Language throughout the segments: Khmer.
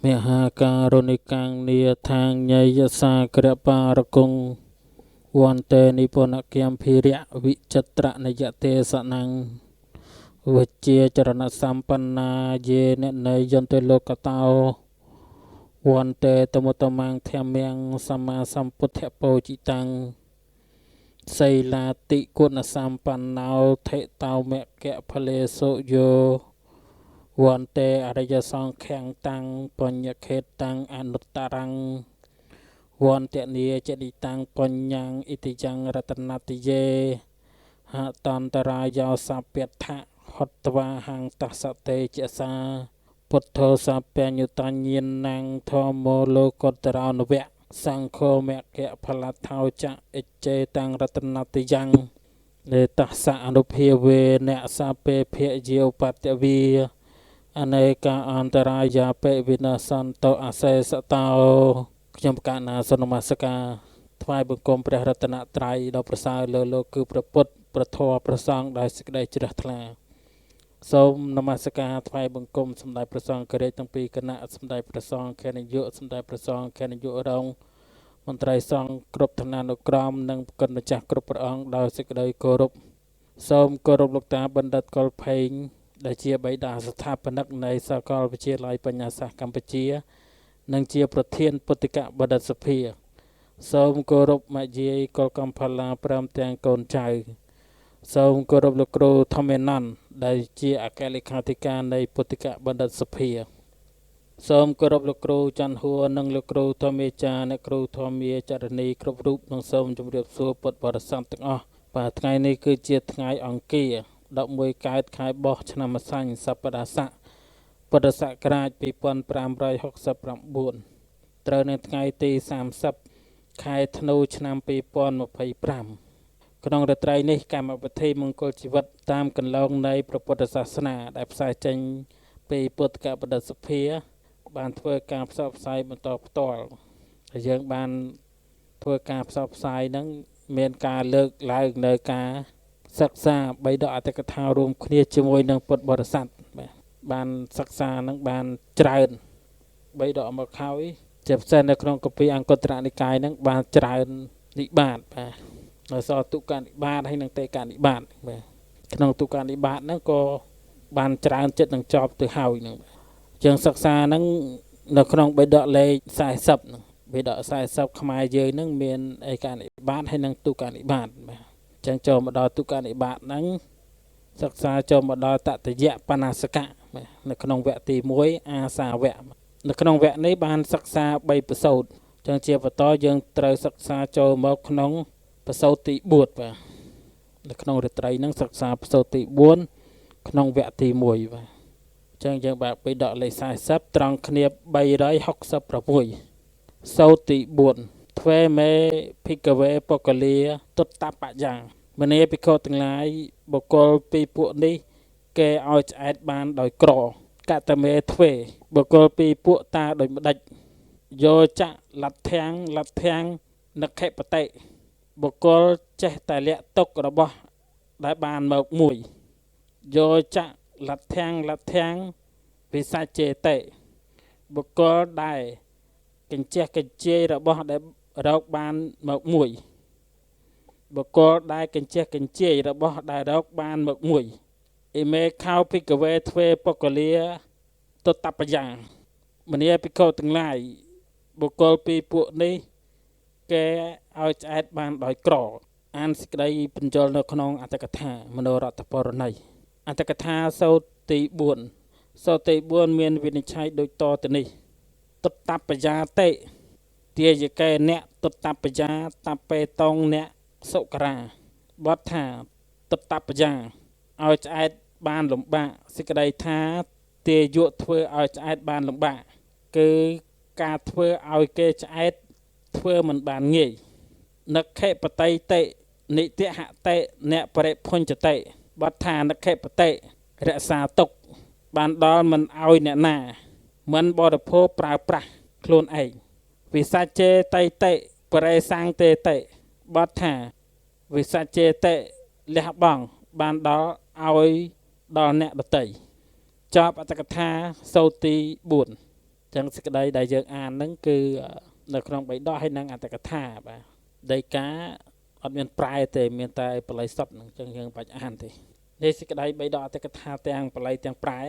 មហាការុណិកាំងនាថាងញយសាក្របារគងវន្ទេនិពណគមភិរៈវិចិត្រនយទេសនំវជាចរណសម្បណ្ណាយេននយន្តលោកតោវន្ទេតមុតមាំងធម្មំសម្មាសម្ពុទ្ធពោជិតាំងសីលាតិគុណសម្បណ្ណោថេតោមគ្គផលេសុយោវន្ទេអរិយសង្ឃាំងតាំងបញ្ញខេតាំងអនុត្តរੰវន្តនីចនិតាំងបញ្ញអ៊ិតិយ៉ាងរតនតិយេហតន្តរាយោសពថៈហតវាហੰតសតេចសាពុទ្ធោសពញ្ញុតញ្ញាណੰធម្មោលោកតរោនវៈសង្ឃោមគ្គផលថោចៈអិចេតាំងរតនតិយ៉ាងនេតសៈអនុភាវេអ្នកសាពេភៈយាឧបតវីអនេកាអន្តរាយាបិវិនសន្តោអសេសតោខ្ញុំកណាសនមស្ការថ្វាយបង្គំព្រះរតនត្រ័យដ៏ប្រសើរលើលោកគឺព្រះពុទ្ធព្រះធម៌ព្រះសង្ឃដោយសេចក្តីជ្រះថ្លាសូមនមស្ការថ្វាយបង្គំសម្ដេចព្រះសង្ឃរាជទាំងពីរគណៈសម្ដេចព្រះសង្ឃនាយកសម្ដេចព្រះសង្ឃនាយករងមន្ត្រីសង្ឃគ្រប់ឋានានុក្រមនិងគុណម្ចាស់គ្រប់ព្រះអង្គដោយសេចក្តីគោរពសូមគោរពលោកតាបណ្ឌិតកុលផេងដែលជាបិតាស្ថាបនិកនៃសាកលវិទ្យាល័យបញ្ញាសាស្ត្រកម្ពុជានិងជាប្រធានពុទ្ធិកបណ្ឌិតសភាសូមគោរពម៉ាយាយកុលកំផល្លាព្រមទាំងកូនចៅសូមគោរពលោកគ្រូធម្មនន្ទដែលជាអគ្គលេខាធិការនៃពុទ្ធិកបណ្ឌិតសភាសូមគោរពលោកគ្រូច័ន្ទហួរនិងលោកគ្រូធម្មាចារ្យអ្នកគ្រូធម្មាចរនីគ្រប់រូបនិងសូមជម្រាបសួរពុទ្ធបរិស័ទទាំងអស់បាទថ្ងៃនេះគឺជាថ្ងៃអង្គារ11កើតខែបោះឆ្នាំម្សាញ់សប្តាហ៍ស័កពុទ្ធសករាជ2569ត្រូវនៅថ្ងៃទី30ខែធ្នូឆ្នាំ2025ក្នុងរាត្រីនេះកម្មវិធីមង្គលជីវិតតាមកន្លងនៃព្រះពុទ្ធសាសនាដែលផ្សាយចេញពីពុទ្ធកបណ្ឌិតសភាបានធ្វើការផ្សព្វផ្សាយបន្តផ្ទាល់ហើយយើងបានធ្វើការផ្សព្វផ្សាយហ្នឹងមានការលើកឡើងនៅការសិក្សាបីដកអត្ថកថារួមគ្នាជាមួយនឹងពុទ្ធបរិស័ទបាទបានសិក្សានឹងបានច្រើនបីដកមកហើយជាពិសេសនៅក្នុងគម្ពីរអង្គត្រនិកាយហ្នឹងបានច្រើននិបាតបាទនៅសល់ទុក្កនិបាតហើយនិងតេកនិបាតបាទក្នុងទុក្កនិបាតហ្នឹងក៏បានច្រើនចិត្តនឹងចប់ទៅហើយហ្នឹងជាងសិក្សាហ្នឹងនៅក្នុងបិដកលេខ40ហ្នឹងបិដក40ខ្មែរយើងហ្នឹងមានឯកនិបាតហើយនិងទុក្កនិបាតបាទចឹងចូលមកដល់ទុក្កនិបាតហ្នឹងសិក្សាចូលមកដល់តតយៈបណ្ណាសកៈបាទនៅក្នុងវគ្គទី1អាសាវៈនៅក្នុងវគ្គនេះបានសិក្សា3ប្រសូតចឹងជាបន្តយើងត្រូវសិក្សាចូលមកក្នុងប្រសូតទី4បាទនៅក្នុងរាត្រីហ្នឹងសិក្សាប្រសូតទី4ក្នុងវគ្គទី1បាទចឹងយើងបើកពីដកលេខ40ត្រង់គ្នា366សូត្រទី4ទ្វេមេភិក្ខវេបុគ្គលាទុត្តបយ៉ាងមនាភិក្ខុទាំងឡាយបុគ្គលពីរពួកនេះគេឲ្យឆ្អែតបានដោយក្រកតមេទ្វេបុគ្គលពីរពួកតាដោយម្ដេចយោចៈលទ្ធាំងលទ្ធាំងនខិបតិបុគ្គលចេះតែលាក់ទុករបស់ដែលបានមកមួយយោចៈលទ្ធាំងលទ្ធាំងវិសាចេតិបុគ្គលដែលកញ្ចេះកញ្ជាយរបស់ដែលរកបានមកមួយបុគ្គលដែលកញ្ចេះកញ្ជាយរបស់ដែលរកបានមកមួយអ៊ីមេខោភិក្ខវេទ្វេបុគ្គលាទុត្តបយ៉ាងមនាភិក្ខុទាំងឡាយបុគ្គលពីរពួកនេះគេឲ្យឆ្អែតបានដោយក្រអានសេចក្តីបញ្យលនៅក្នុងអត្ថកថាមនោរដ្ឋបរណីអត្ថកថាសូត្រទី4សូត្រទី4មានវិនិច្ឆ័យដូចតទៅនេះទុត្តបយាតិទាយកេអ្នកទុត្តបយាតបេតងអ្នកសុករាបទថាទុត្តបយាឲ្យឆ្អែតបានលំបាកសេចក្តីថាទាយកធ្វើឲ្យឆ្អែតបានលំបាកគឺការធ្វើឲ្យគេឆ្អែតធ្វើមិនបានងាយនខិបតិតិនិទហតិអ្នកបរិភុញ្ចតិបទថានខិបតិរក្សាទុកបានដល់មិនឲ្យអ្នកណាមិនបរិភោគប្រើប្រាស់ខ្លួនឯងវិសាចេតិតិបរិសង្ទេតិបទថាវិសាចេតិលះបង់បានដល់ឲ្យដល់អ្នកដតីចប់អត្ថកថាសូត្រទី4 ចឹងសេចក្តីដែលយើងអានហ្នឹងគឺនៅក្នុងបៃដកហើយនិងអត្ថកថាបាទដីកាអត់មានប្រែទេមានតែបល័យសុទ្ធហ្នឹងចឹងយើងបាច់អានទេនេះសេចក្តីបៃដកអត្ថកថាទាំងបល័យទាំងប្រែ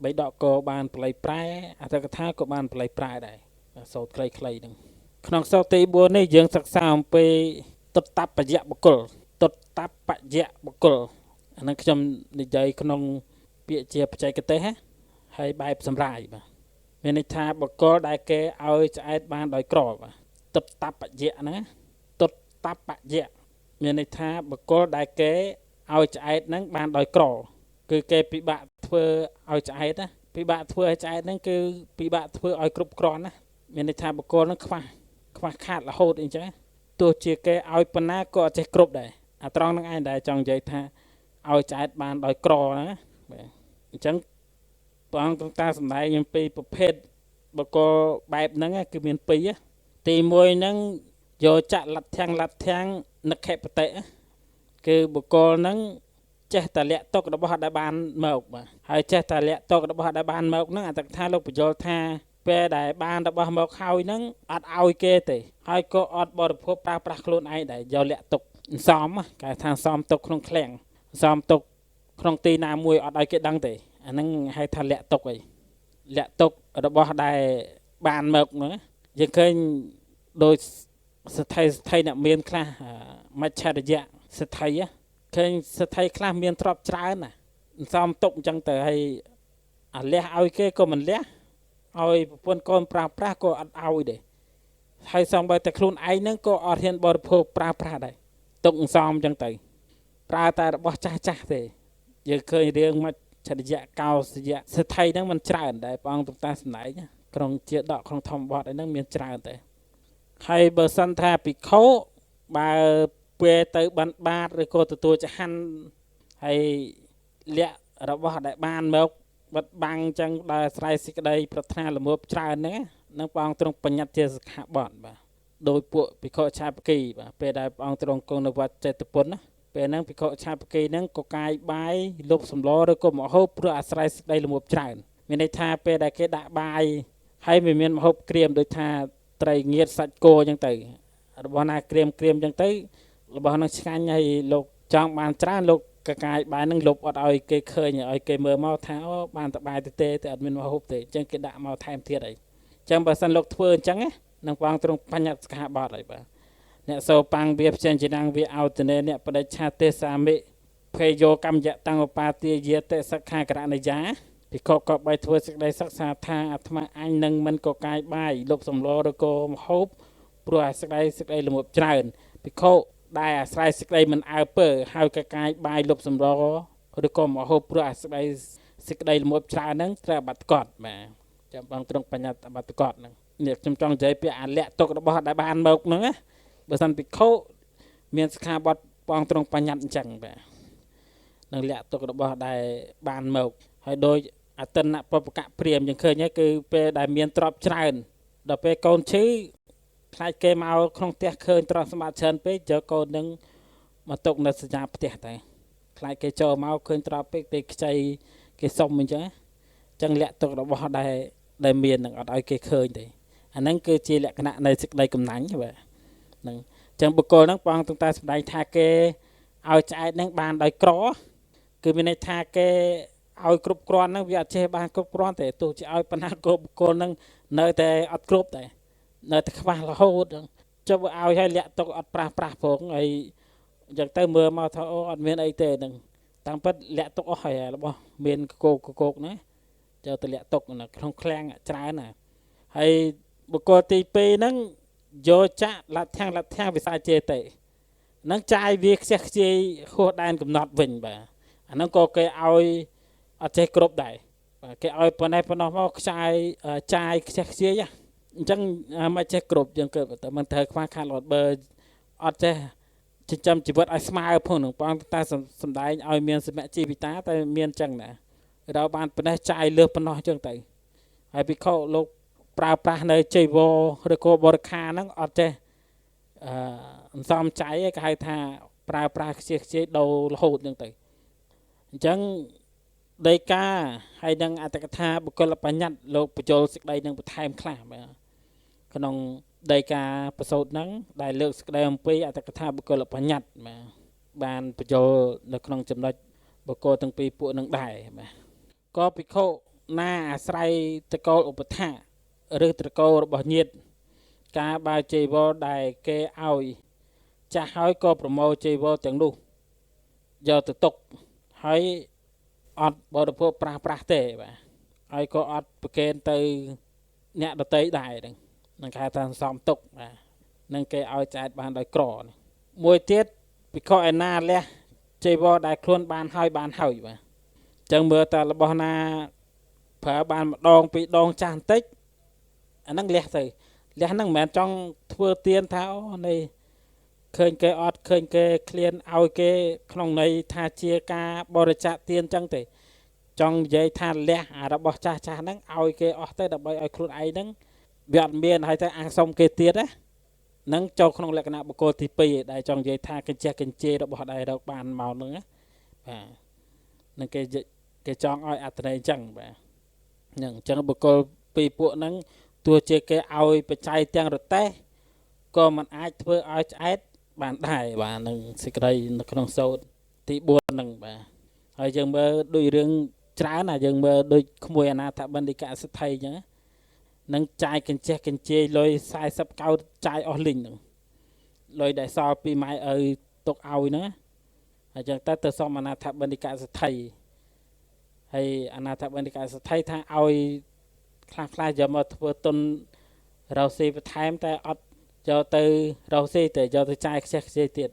បៃដកក៏បានបល័យប្រែអត្ថកថាក៏បានបល័យប្រែដែរសូត្រខ្លីៗហ្នឹងក្នុងសូត្រទី4នេះយើងសិក្សាអំពីទុតបយៈបុគ្គលទុតបយៈបុគ្គលអាហ្នឹងខ្ញុំនិយាយក្នុងពាក្យជាបច្ចេកទេសហើយបែបសម្រាយបាទមានន័យថាបុគ្គលដែលគេឲ្យឆ្អែតបានដោយក្របាទទុតបយៈហ្នឹងទុតបយៈមានន័យថាបុគ្គលដែលគេឲ្យឆ្អែតហ្នឹងបានដោយក្រគឺគេពិបាកធ្វើឲ្យឆ្អែតណាពិបាកធ្វើឲ្យឆ្អែតហ្នឹងគឺពិបាកធ្វើឲ្យគ្រប់គ្រាន់ណាមានន័យថាបុគ្គលហ្នឹងខ្វះខាតរហូតអីចឹងទោះជាគេឲ្យប៉ុណ្ណាក៏អត់ចេះគ្រប់ដែរអាត្រង់ហ្នឹងឯងដែលចង់និយាយថាឲ្យឆ្អែតបានដោយក្រណាបាទអញ្ចឹងព្រះអង្គទ្រង់តាសម្ដែងអំពីប្រភេទបុគ្គលបែបហ្នឹងគឺមានពីរទី1ហ្នឹងយកចលទ្ធំលទ្ធំនិខិបតិគឺបុគ្គលហ្នឹងចេះតែលាក់ទុករបស់ដែលបានមកបាទហើយចេះតែលាក់ទុករបស់ដែលបានមកហ្នឹងអត្តកថាលោកបញ្យល់ថាពេលដែលបានរបស់មកហើយហ្នឹងអត់ឲ្យគេទេហើយក៏អត់បរិភោគប្រើប្រាស់ខ្លួនឯងដែរយកលាក់ទុកសំគេថាសំទុកក្នុងឃ្លាំងសំទុកក្នុងទីណាមួយអត់ឲ្យគេដឹងទេអាហ្នឹងហៅថាលាក់ទុកអីលាក់ទុករបស់ដែលបានមកហ្នឹងយើងឃើញដោយសថីអ្នកមានខ្លះមច្ឆរិយៈសថីឃើញសថីខ្លះមានទ្រព្យច្រើនណាសំទុកអញ្ចឹងទៅហើយអាលះឲ្យគេក៏មិនលះឲ្យប្រពន្ធកូនប្រើប្រាស់ក៏អត់ឲ្យដែរហើយសំបីតែខ្លួនឯងហ្នឹងក៏អត់ហ៊ានបរិភោគប្រើប្រាស់ដែរទុកសំអញ្ចឹងទៅប្រើតែរបស់ចាស់ចាស់ទេយើងឃើញរឿងមច្ឆរិយៈកោសយៈសថីហ្នឹងมันច្រើនដែរព្រះអង្គទ្រង់តាសម្ដែងក្នុងជាដកក្នុងធម្មបទអីហ្នឹងមានច្រើនទេហើយបើសិនថាភិក្ខុបើពេលទៅបានបាតឬក៏ទទួលចហាន់ហើយលាក់របស់ដែលបានមកបិទបាំងចឹងដែលស្រ័យសេចក្តីប្រាថ្នាល្មោភច្រើនហ្នឹងនឹងព្រះអង្គទ្រង់បញ្ញត្តិជាសិក្ខាបទបាទដោយពួកភិក្ខុឆាបគីបាទពេលដែលព្រះអង្គទ្រង់គង់នៅវត្តចេតពុនណាពេលហ្នឹងភិក្ខុឆាបគីហ្នឹងក៏កាយបាយលុបសម្លឬក៏មហូបព្រោះអាស្រ័យសេចក្តីល្មោភច្រើនមានន័យថាពេលដែលគេដាក់បាយហើយមិនមានមហូបក្រៀមដូចថាត្រីងៀតសាច់គោចឹងទៅរបស់ណាក្រៀមចឹងទៅរបស់ហ្នឹងឆ្ងាញ់ហើយលោកចង់បានច្រើនលោកកកាយបាយហ្នឹងលុបអត់ឲ្យគេឃើញឲ្យគេមើលមកថាអូបានតបាយទៅទេតែអត់មានមហូបទេអញ្ចឹងគេដាក់មកថែមទៀតអីអញ្ចឹងបើសិនលោកធ្វើអញ្ចឹងណានឹងព្រះអង្គទ្រង់បញ្ញត្តិសិក្ខាបទហើយបាទអ្នកសោបាំងវាផ្សេងជាណាងវាអោទនេអ្នកបដិឆាទេសសាមិភេយោកម្មយៈតាំងឧបាទាយាតិសិក្ខាករណយាភិក្ខុក៏បីធ្វើសេចក្តីសិក្សាថាអាត្មាអញនឹងមិនកកាយបាយលុបសម្លឬក៏មហូបព្រោះអាសេចក្តីល្មោភច្រើនភិក្ខុដែលអាស្រ័យសេចក្តីមិនអើពើហើយកកាយបាយលុបសម្លឬក៏មហូបព្រោះអាសេចក្តីល្មោភច្រើនហ្នឹងត្រូវអបត្តិកតបាទចាំបងទ្រង់បញ្ញត្តិអបត្តិកតហ្នឹងនេះខ្ញុំចង់និយាយពីអាលាក់ទុករបស់ដែលបានមកហ្នឹងណាបើសិនភិក្ខុមានសិក្ខាបទបងទ្រង់បញ្ញត្តិអញ្ចឹងបាទនឹងលាក់ទុករបស់ដែលបានមកហើយដោយអតិនបពកៈព្រាមយើងឃើញហើយគឺពេលដែលមានទ្រព្យច្រើនដល់ពេលកូនឈឺខ្លាចគេមកក្នុងផ្ទះឃើញទ្រព្យសម្បត្តិច្រើនពេកយកកូននឹងមកទុកនៅសញ្ញាផ្ទះតែខ្លាចគេចូលមកឃើញទ្រព្យពេកគេខ្ចីគេសុំអញ្ចឹងអញ្ចឹងលាក់ទុករបស់ដែលមាននឹងអត់ឲ្យគេឃើញទេអាហ្នឹងគឺជាលក្ខណៈនៃសេចក្តីកំណាញ់បាទហ្នឹងអញ្ចឹងបុគ្គលហ្នឹងព្រះអង្គទ្រង់តែសម្ដែងថាគេឲ្យឆ្អែតហ្នឹងបានដោយក្រគឺមានន័យថាគេឲ្យគ្រប់គ្រាន់ហ្នឹងវាអត់ចេះបានគ្រប់គ្រាន់ទេទោះជាឲ្យប៉ុណ្ណាក៏បុគ្គលហ្នឹងនៅតែអត់គ្រប់ដែរនៅតែខ្វះរហូតចុះបើឲ្យឲ្យលាក់ទុកអត់ប្រាស់ប្រាស់ផងហើយអញ្ចឹងទៅមើលមកថាអូអត់មានអីទេហ្នឹងតាមពិតលាក់ទុកអស់ហើយរបស់មានកកកណាចូលទៅលាក់ទុកនៅក្នុងឃ្លាំងច្រើនណាហើយបុគ្គលទី2ហ្នឹងយកចលទ្ធំលទ្ធំវិសាចេតិហ្នឹងចាយវាខ្ជះខ្ជាយហួសដែនកំណត់វិញបាទអាហ្នឹងក៏គេឲ្យអត់ចេះគ្រប់ដែរបាទគេឲ្យប៉ុណ្ណេះប៉ុណ្ណោះមកខ្ចាយចាយខ្ជះខ្ជាយអញ្ចឹងមិនចេះគ្រប់យើងគឺតែមិនត្រូវខ្វះខាតរត់បើអត់ចេះចិញ្ចឹមជីវិតឲ្យស្មើផងនឹងបងតែសំដែងឲ្យមានសមជីវិតាតែមានអញ្ចឹងណាเราបានប៉ុណ្ណេះចាយលើសប៉ុណ្ណោះអញ្ចឹងទៅហើយភិក្ខុលោកប្រើប្រាស់នៅចីវរឬក៏បរិខាហ្នឹងអត់ចេះអន្សំចៃគេហៅថាប្រើប្រាស់ខ្ជិះខ្ជាយដូររហូតអញ្ចឹងទៅអញ្ចឹង ដីកាហើយនឹងអត្តកថាបុគ្គលបញ្ញត្តិលោកបញ្ចូលសេចក្តីនឹងបន្ថែមខ្លះបាទក្នុងដីកាប្រសូតហ្នឹងដែលលើកសេចក្តីអំពីអត្តកថាបុគ្គលបញ្ញត្តិបាទបានបញ្ចូលនៅក្នុងចំណុចបុគ្គលទាំងពីរពួកនឹងដែរបាទក៏ភិក្ខុណាអាស្រ័យតកូលឧបថាឬត្រកូលរបស់ញាតិការបើចីវរដែលគេឲ្យចាស់ហើយក៏ប្រមូលចីវរទាំងនោះយកទៅទុកហើយអត់បរិភោគប្រាស់ប្រាស់ទេបាទហើយក៏អត់ប្រគេនទៅអ្នកដតីដែរហ្នឹងនឹងគេថាសំទុកបាទនឹងគេឲ្យចែកបានដោយក្រនេះមួយទៀតភិក្ខុឯណាលះចីវរដែលខ្លួនបានហើយបានហើយបាទអញ្ចឹងមើលតែរបស់ណាប្រើបានម្ដងពីរដងចាស់បន្តិចអាហ្នឹងលះទៅលះហ្នឹងមិនមែនចង់ធ្វើទៀនថាអូនេះឃើញគេអត់ឃើញគេឃ្លានឲ្យគេក្នុងន័យថាជាការបរិច្ចាគទានអញ្ចឹងទេចង់និយាយថាលះអារបស់ចាស់ចាស់ហ្នឹងឲ្យគេអស់ទៅដើម្បីឲ្យខ្លួនឯងហ្នឹងវាអត់មានហើយទៅអាងសុំគេទៀតណានឹងចូលក្នុងលក្ខណៈបុគ្គលទី2ដែលចង់និយាយថាកញ្ចេះកញ្ជេរបស់ដែលរកបានមកហ្នឹងណាបាទនឹងគេចង់ឲ្យអត្ថន័យអញ្ចឹងបាទហ្នឹងអញ្ចឹងបុគ្គលពីរពួកហ្នឹងទោះជាគេឲ្យបច្ច័យទាំងរទេះក៏មិនអាចធ្វើឲ្យឆ្អែតបានដែរបាទនឹងសេចក្តីនៅក្នុងសូត្រទី4ហ្នឹងបាទហើយយើងមើលដូចរឿងច្រើនណាយើងមើលដូចក្មួយអនាថបណ្ឌិកសិទ្ធិអញ្ចឹងនឹងចាយកញ្ចេះកញ្ជេយលុយ40កោតចាយអស់លីងហ្នឹងលុយដែលសល់ពីម៉ែឪទុកឲ្យហ្នឹងអញ្ចឹងទៅសុំអនាថបណ្ឌិកសិទ្ធិហើយអនាថបណ្ឌិកសិទ្ធិថាឲ្យខ្លះខ្លះយកមកធ្វើទុនរកស៊ីបន្ថែមតែអត់យកទៅរកស៊ីតែយកទៅចាយខ្ជះខ្ជាយទៀត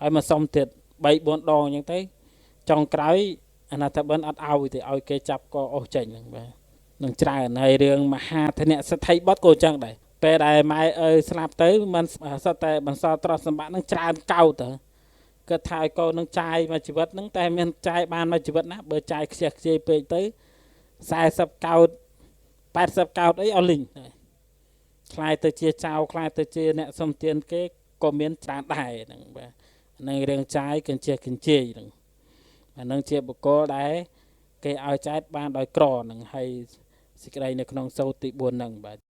ហើយមកសុំទៀត3 4ដងអញ្ចឹងទៅចុងក្រោយអនាថបណ្ឌអត់ឲ្យទេឲ្យគេចាប់កអស់ចេញហ្នឹងបាទនឹងច្រើនហើយរឿងមហាធនៈសិទ្ធិបុត្រក៏អញ្ចឹងដែរពេលដែលម៉ែឪស្លាប់ទៅមិនសុទ្ធតែបន្សល់ទ្រព្យសម្បត្តិនឹងច្រើនកោតទៅគាត់ថាឲ្យកូននឹងចាយមួយជីវិតហ្នឹងតែមានចាយបានមួយជីវិតណាបើចាយខ្ជះខ្ជាយពេកទៅ40កោត80កោតអីអស់លីងខ្លាយទៅជាចៅខ្លាយទៅជាអ្នកសុំទានគេក៏មានច្រើនដែរហ្នឹងបាទនឹងរឿងចាយកញ្ចេះកញ្ជេយហ្នឹងអានឹងជាបុគ្គលដែលគេឲ្យចែកបានដោយក្រហ្នឹងហើយសេចក្តីនៅក្នុងសូត្រទី4ហ្នឹងបាទ។